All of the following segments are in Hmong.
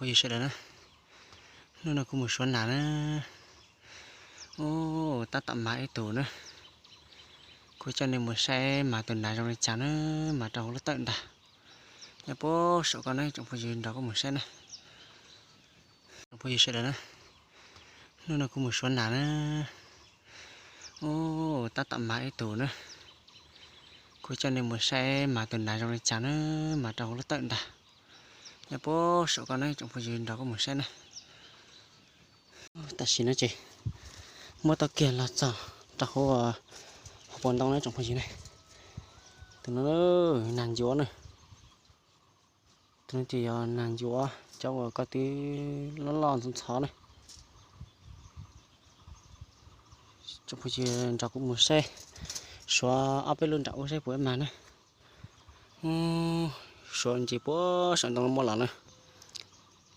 Phooj ywg sawv daws na, hnub no kuv mus suav nas na. Ub, tab tom mas ib tug na. Kuv coj nej mus saib mas tus nas zoo li cas na, mas rau hauv lub tawm ntag. Nyob puag saum ko na, tsoom phooj ywg nrog kuv mus saib na. Tsoom phooj ywg sawv daws na, hnub no kuv mus suav nas na. Ub, tab tom mas ib tug na. Kuv coj nej mus saib mas tus nas zoo li cas na, mas rau hauv lub tawm ntag. Nyob puag saum ko na, tsoom phooj ywg nrog kuv mus saib na. Tam sim no ces muab tau kiag los txog rau hauv, hauv paus ntoo na tsoom phooj ywg na. Tus no nas ncuav na. Tus no ces yog nas ncuav cov uas ko tw loj loj ntxhov ntxhov na. Tsoom phooj ywg nrog kuv mus saib, suav ob peb lub nram ub saib puas mas na. Suav ntsis puag saum ntoo muaj los na,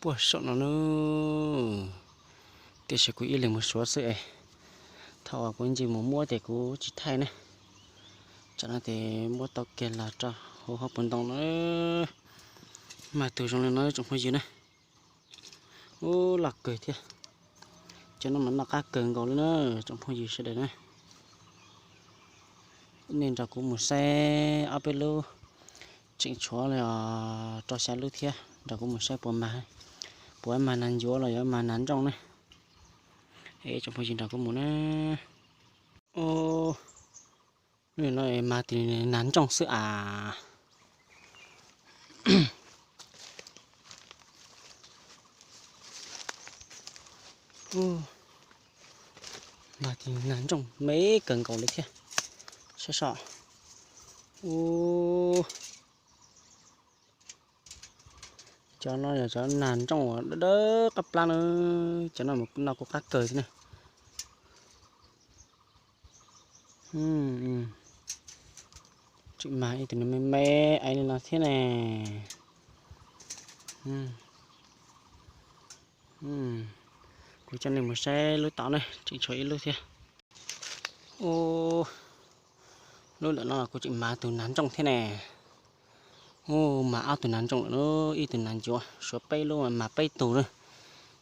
puag saum no na. Tiam sis kuv ib leeg mus suav xwb es, thaum uas kuv ntsis mus muab ces kuv tsis thaij na. Tsam no ces muab tau kiag los rau hauv hauv paus ntoo na. Mas tus zoo li no tsoom phooj ywg na. Ub, loj kawg thiab. Cov no mas noj qab kawg nkaus li na tsoom phooj ywg sawv daws na. Nej nrog kuv mus saib ob peb lub, tseem tshuav li os rau xya lub thiab, nrog kuv mus saib puas mas, puas mas nas ncuav los yog mas nas ntsooj na. Es tsoom phooj ywg nrog kuv mus na. Ub, lub no mas tus nas ntsooj xwb as. Mas tus nas ntsooj me kawg nkaus li thiab. Saib seb. Ub, cov no yog cov nas ntsooj uas dawb dawb qab plab na, cov no mas noj kuj qab kawg thiab na. Tseem mas ib tug me me aiv li no thiab ne. Kuv coj nej mus saib lub tom na, tseem tshuav ib lub thiab. Ub, lub ntawm no kuv tseem mas tus nas ntsooj thiab ne. Ub, mas ob tug nas ntsooj lawm, ib tug nas ncuav, suav peb lub mas peb tug na.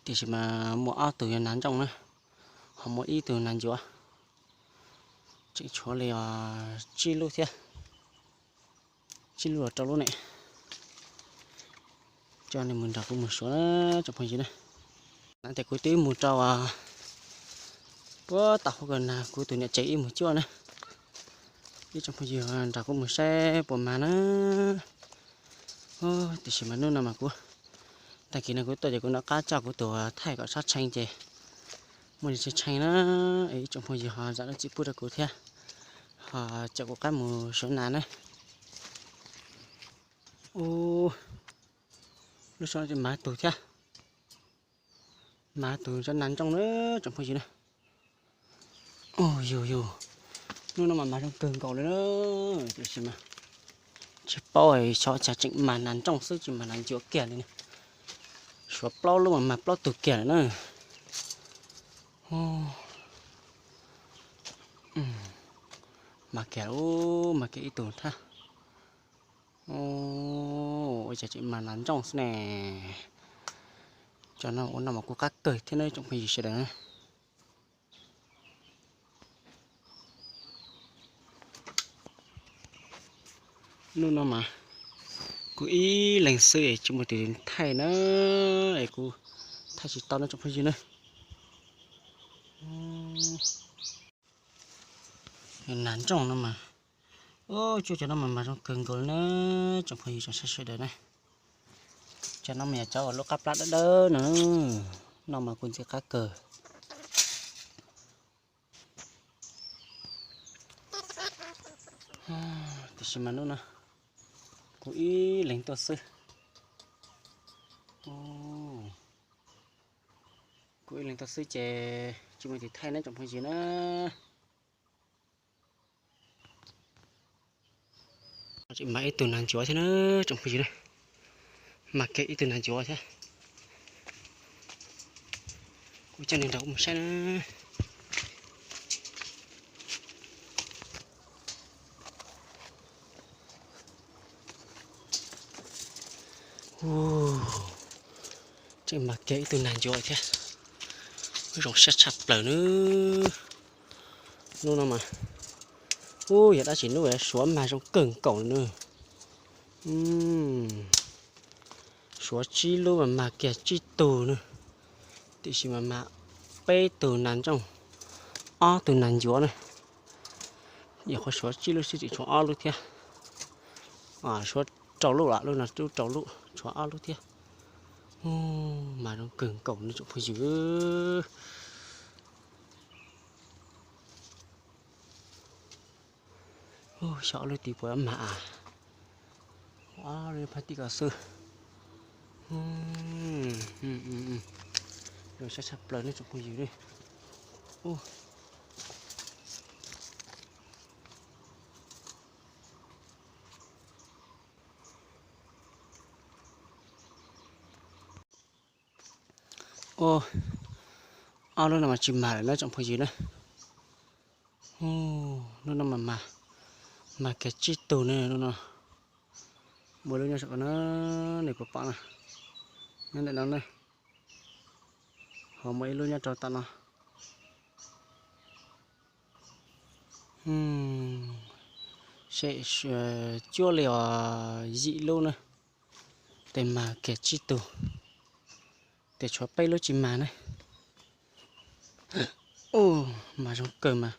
Tiam sis mas muaj ob tug yog nas ntsooj na, ho muaj ib tug nas ncuav. Tseem tshuav li os tsib lub thiab, tsib lub los rau lub ne. Coj nej mus nrog kuv mus suav na tsoom phooj ywg na. Hnub no ces kuv twb mus rau puag tom hauv ko na, kuv tus niam tsev ib mus cuaj na. Ib tsoom phooj ywg nrog kuv mus saib puas mas na. Tiam sis mas hnub no mas kuv, tag kis no kuv tuaj ces kuv noj qab coj kuv tus thaij kom sab tshee ces muaj tshee tshee na. Ib tsoom phooj ywg ho zam lub txim pub rau kuv thiab, ho caum kuv qab mus suav nas na. Ub, lub sab no mas tus thiab, mas tus cov nas ntsooj na tsoom phooj ywg na. Ub, yus yus, hnub no mas mas zoo kawg nkaus li na. Tiam sis mas tsis paub xyov cas tseem mas nas ntsooj xwb tsis mas nas ncuav kiag li na. Suav plaub lub mas mas plaub tug kiag lawm na. Mas kiag, ub, mas kiag ib tug thiab. Ua cas tseem mas nas ntsooj xwb ne. Cov no ua no mas kuj qab kawg thiab na tsoom phooj ywg sawv daws na. Hnub no mas kuv ib leeg xwb es tsis muaj tus thaij na, es kuv thaij tsis tau no tsoom phooj ywg na. Nas ntsooj no mas, ub, cuaj cov no mas mas zoo kawg nkaus li na tsoom phooj ywg tsoom saib sawv daws na. Cov no mas yog cov uas lub qab plab dawb dawb no, noj mas kuj ntxim qab kawg. Tiam sis mas hnub no kuv ib leeg tuaj xwb. Kuv ib leeg tuaj xwb ces tsis muaj tus thaij na tsoom phooj ywg na. Tseem mas ib tug nas ncuav thiab na tsoom phooj ywg na. Mas kiag ib tug nas ncuav thiab. Kuv coj nej nrog kuv mus saib na. Mag kiag ib tug nag ncuav thiab. Zoo siab tshaj plaws nawb. Hnub no mas, ub, yog dab tsi hnub suav mag zoo kawg nkaus nawb. Suav tsib lub mas mag kiag tsib tug nawb. Tiam sis mas mag peb tug nas ntsooj, ob tug nas ncuav nawb. Nyuam qhuav suav tsib lub xwb tseem tshuav ob lub thiab. Suav rau lub lawm, lub no twb rau lub, tshuav ob lub thiab. Mag zoo kawg nkaus nawb tsoom phooj ywg. Xyov ob lub tid puas mag a. Ob lub phab tib ko xwb. Zoo siab tshaj plaws nawb tsoom phooj ywg. Ob lub no mas tsis mag lawm na tsoom phooj ywg na. Lub no mas mag, mag kiag tsib tug ne lub no. Muaj lub nyob saum no, nws puas pom na. Nyob ntawm no na. Ho muaj ib lub nyob rau tom no. Seb, cuab li os, yim lub na. Tes mag kiag tsib tug, tes tshuav peb lub tsis mag na. Mag zoo kawg mas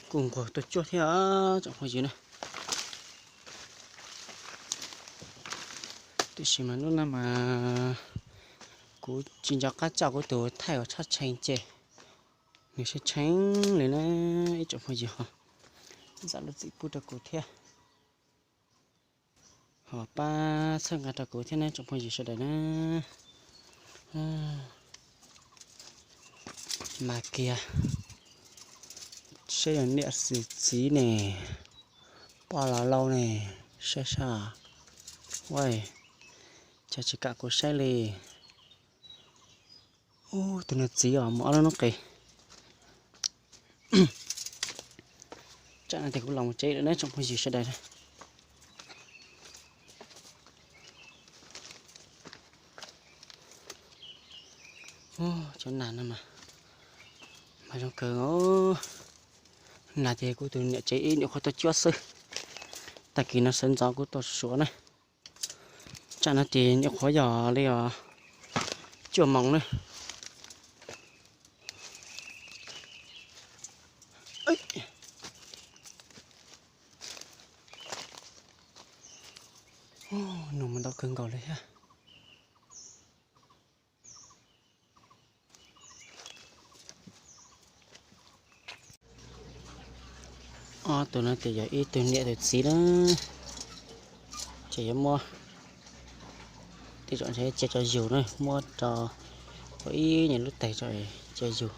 kuj nquag tuaj cuab thiab tsoom phooj ywg na. Tiam sis mas hnub no mas kuv tsis nco qab coj kuv tus thaij uas tshab tshee ces nws tshee tshee li na. Ib tsoom phooj ywg ho zam lub txim pub rau kuv thiab, ho pab txhawb nqa rau kuv thiab na tsoom phooj ywg sawv daws na. Mag kiag, seb yog niam xwm txiv ne, poj los laus ne, saib sab. Ua cas tsis kam kuv saib li. Ub, tus no txiv os, mus ob lub noob qes. Tsam no ces kuv los mus tsev lawm na tsoom phooj ywg sawv daws. Cov nas no mas, mas zoo kawg os. Nas ces kuv tus niam tsev ib nyuam qhuav tuaj cuab xwb. Tag kis no sawv ntxov kuv tuaj suav na. Tsam no ces nyuam qhuav yog li os cuaj moos na. Nug mus ntau kawg nkaus li thiab. Ob tug no ces yog ib tug niam tus txiv na, ces yuav muab tej zaum cia tso yus na, muab rau ua ib nyuag lub tais tso cia yus,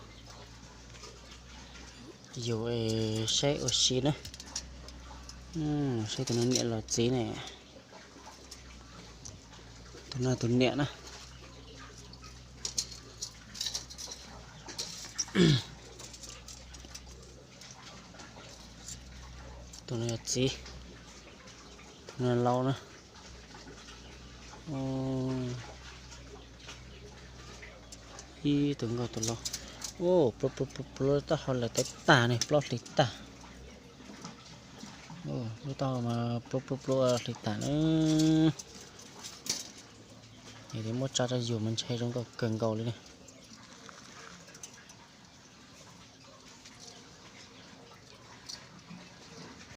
yus saib ua si na. Saib tus no niam los txiv ne. Tus no tus niam na. Tus no yog txiv, tus no laus na. Ib tug nkauj tus laus. Pluav pluav pluav pluav taub hau lawm tawv tag ne, plaub hlis tag. Lub taub hau mas pluav pluav pluav hlis tag na. Yog tias muab tso rau yus mas ntshai zoo nkauj kawg nkaus li na.